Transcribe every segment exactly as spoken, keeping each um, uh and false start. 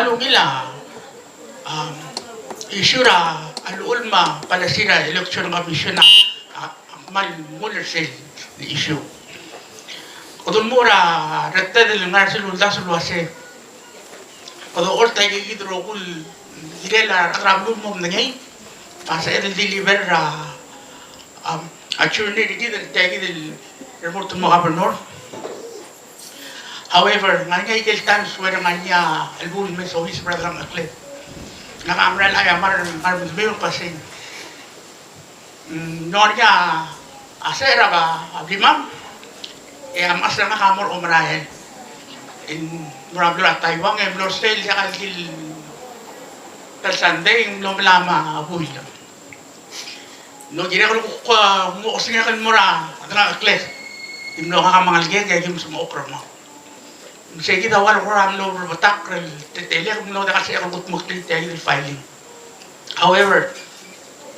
Ungil a, um, issue er a llechul me a policy er a Election Commission a, a, a kmal mle er sel issue. Kede mo er a reted el ngar er sel uldasu el uase kede ocholt a ikakid el rokui el kirel a rechad er a beluu el mo medengei, me a sebeched el deliver er a, um, a journey er kid el tia kid el remurt el mo governor. However, ngar er ngii a ikel times where ngar er ngii a chelebuul el me soiseb er a delengcheklir. Ngak a mera el chais a mera el ngar er a medemiu el kmo sei, mm, ng ngar er ngii a secher er a blimam, e a mechas er ngak a mo er a omerael. E ng mo er a beluu er a Taiwan, e ng mlo er sel diak el di el tal Sunday, e ng mlo melai me a buil. Ng mlo kirek el kuk, ah, mo osengek el mo er a delengcheklir. Di mlo ngak a mengelekek e aki mesmechokl er kemam. Me sei kid a ua el kora mlo berbetaker el teletelek, mlo diak el sebechek el kudmeklii tia kid el filing. However,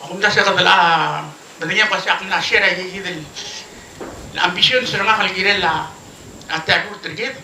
a kumdasu e kede mla, medengei el kmo sei a kmal share a ikakid el ambition er ngak el kirel a, a tia el rurt er kid.